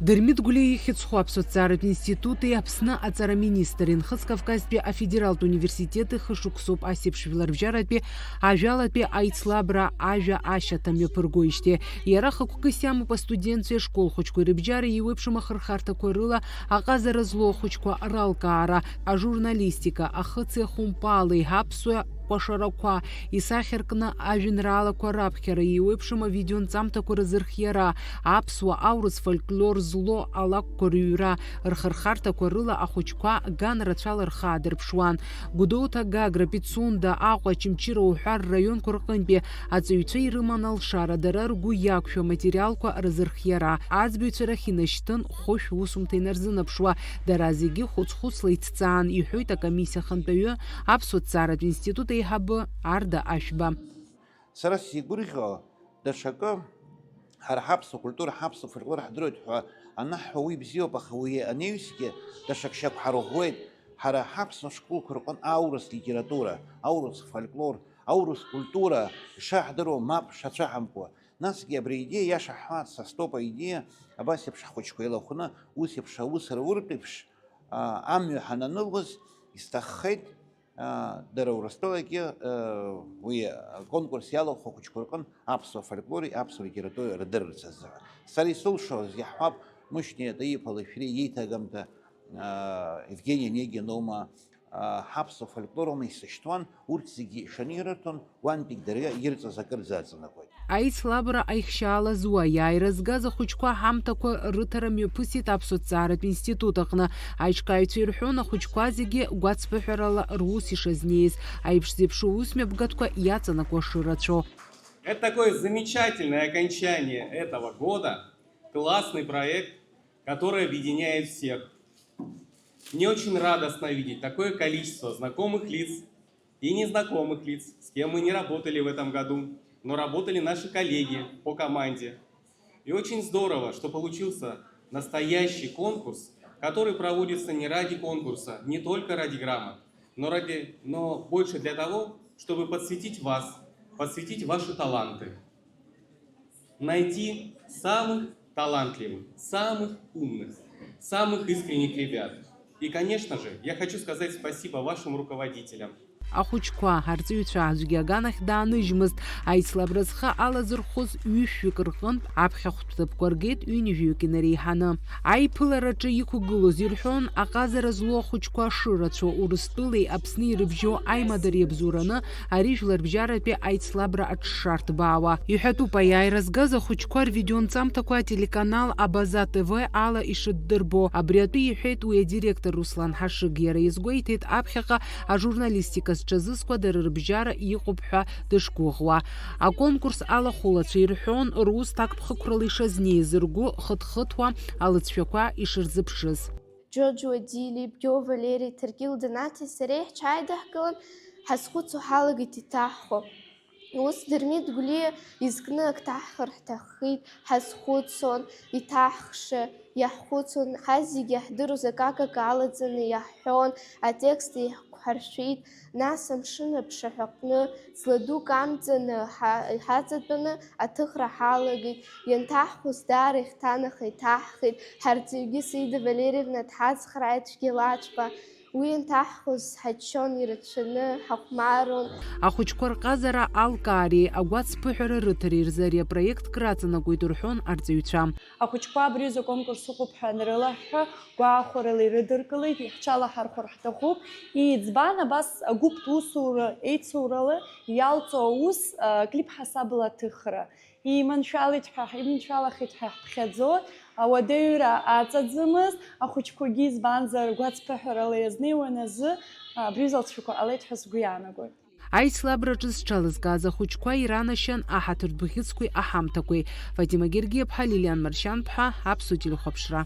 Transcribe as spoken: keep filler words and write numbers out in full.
Дырмит Гәлиа ихьӡ зху Аԥсуа ҭҵааратә институти Аԥсны аҵара министри Нхыҵ Кавказтәи афедералтә университети хышықәсоуп ас еиԥш жәларбжьаратәи ажәалатәи аицлабра ажәа ашьаҭа мҩаԥыргоижьҭеи. Иара хықәкыс иамоуп астудентцәеи ашкол хәыҷқәеи рыбжьара еиуеиԥшым ахырхарҭақәа рыла аҟазара злоу ахәыҷқәа ралкаара, ажурналистика, ахыци ахәымпали, аԥсуа кәашарақәа, исахьаркны ажәеинраалақәа раԥхьара, еиуеиԥшым авидеонҵамҭақәа рызырхиара, аԥсуа, аурыс фольклор злоу алакәқәа рыҩра, рхырхарҭақәа рыла ахәыҷқәа ган рацәала рхы аадырԥшуан. Гәдоуҭа, Гагра, Пицунда, Аҟәа, Очамчыра уҳәа рраионқәа рҟынтәи аҵаҩцәа ирыман алшара, дара ргәы иақәшәо аматериалқәа рызырхиара, аӡбаҩцәа рахь инашьҭын хәышә усумҭа инарзынаԥшуа, дара зегьы хәыц-хәыцла иҭҵаан, иҳәоит акомиссиа ахантәаҩы, Аԥсуа ҭҵааратә институт аиҳабы Арда Ашәба. Сара сзеигәырӷьо даҽакы, ҳара ҳаԥсуа культура, ҳаԥсуа фольклор ҳдыруеит ҳәа анаҳҳәо уи бзиоуп, аха уи анаҩсгьы даҽак шьақәҳарӷәӷәеит. Ҳара ҳаԥсуа школқәа рҟынтә аурыс литература, аурыс фольклор, аурыс культура ишаҳдыруа мап шацәаҳамкуа. Насгьы абри аидеиа иаша ҳҳәарц астәоуп, аидеиа абас еиԥш ҳхәыҷқәа еилахәны, ус еиԥш аус руртә еиԥш, а, амҩа ҳананылоз, исҭаххеит, а, дара Урыстәылагьы, а, уи аконкурс иалахәу ахәыҷқәа рҟын аԥсуа фольклори аԥсуа литературеи рдырырц азыҳәан. Сара исылшоз иаҳҳәап, Мушьни Таиф-иԥа Лашәриа иеиҭагамҭа, а, Евгений Онегин аума, а, ҳаԥсуа фольклор аума исышьҭуан, урҭ зегьы ишанирырҭон, уантәигь дара ирҵаз акырӡа аҵанакуеит. Аицлабра аихшьаала зуа аиааира згаз ахәыҷқәа аҳамҭақәа рыҭара мҩаԥысит Аԥсуа ҭҵааратә институт аҟны. Аиҿкааҩцәа ирҳәон, ахәыҷқәа зегьы гәацԥыҳәарала рус ишазнеиз, аиԥш зеиԥшу аусмҩаԥгатәқәа иаҵанакуа шырацәоу. Это такое замечательное окончание этого года, классный проект, который объединяет всех. Мне очень радостно видеть такое количество знакомых лиц и незнакомых лиц, с кем мы не работали в этом году, но работали наши коллеги по команде. И очень здорово, что получился настоящий конкурс, который проводится не ради конкурса, не только ради грамот, но ради, но больше для того, чтобы подсветить вас, подсветить ваши таланты. Найти самых талантливых, самых умных, самых искренних ребят. И, конечно же, я хочу сказать спасибо вашим руководителям. Ахәыҷқәа, арҵаҩцәа аӡәгьы аганахь дааныжьмызт. Аицлабра зхы алазырхәыз ҩышәҩык рҟынтә аԥхьахәтә ҭыԥқәа ргеит ҩынҩажәаҩык инареиҳаны. Аиԥылараҿы иқәгылоз ирҳәон, аҟазара злоу ахәыҷқәа шырацәоу Урыстәылеи Аԥсни ирыбжьоу аимадара иабзоураны ари жәларбжьаратәи аицлабра аҽшарҭбаауа. Иҳәатәуп, аиааира згаз ахәыҷқәа рвидеонҵамҭақәа ателеканал Абаза Т В ала ишыддырбо. Абри атәы иҳәеит уи адиректор Руслан Ҳашыг. Иара иазгәеиҭеит, аԥхьаҟа ажурналистика зҽазызкуа дара рыбжьара иҟоуп ҳәа дышгәыӷуа. Аконкурс алахәылацәа ирҳәон, рус ҭакԥхықәрала ишазнеиз, ргәы хыҭхыҭуа алыҵшәақәа ишырзыԥшыз. Џьоџь Уадили, Бгьоу Валери, Ҭаркьыл Донаҭи сареи ҳҽааидаҳкылан, ҳазхәыцуа ҳалагеит иҭаҳхуа. Ус Дырмит Гәлиа изкны ак ҭаҳхыр ҳҭаххеит, ҳазхәыцуан, иҭаҳхша, иаҳхәыцуан, ҳазегьы иаҳдыруаз акакак алаҵаны иаҳҳәон, атекст еиқәҳаршәеит, нас амшын аԥшаҳәаҟны, ҵла дук амҵаны ҳа-, иҳаҵатәаны аҭыхра ҳалагеит, ианҭаҳхуаз даара ихҭанаха иҭаҳхит, ҳарҵаҩгьы Саида Валерьевна дҳацхрааит цәгьалаҵәҟьа. Уи ианҭаҳхуаз ҳаччон ирацәаны ҳахәмаррон. Ахәыҷқәа рҟазара алкаареи агәацԥыҳәара рыҭареи рзы ари апроект краҵанакуеит рҳәон арҵаҩцәа. Ахәыҷқәа абри азы аконкурс ыҟоуп ҳәа анрылаҳҳәа, гәахәарыла ирыдыркылеит, иаҳҽалаҳархәар ҳҭахуп. Иӡбан абас агәыԥтә усура еицурала иалҵуа аус, а, клип ҳасабла аҭыхра. Иманшәалеит ҳәа, иманшәалахеит ҳәа ҳԥхьаӡоит, ауадаҩра аҵаӡамызт, ахәыҷқәагьы, избанзар, гәацԥыҳәарала иазнеиуан азы, абри азы алҵшәақәа ҟалеит ҳәа сгәы иаанагоит. Аицлабраҿы зҽалызкааз ахәыҷқәа иранашьан аҳаҭыртә бӷьыцқәеи аҳамҭақәеи. Фатима Гергиаԥҳа, Лилиан Маршьанԥҳа, Аԥсуа телехәаԥшра.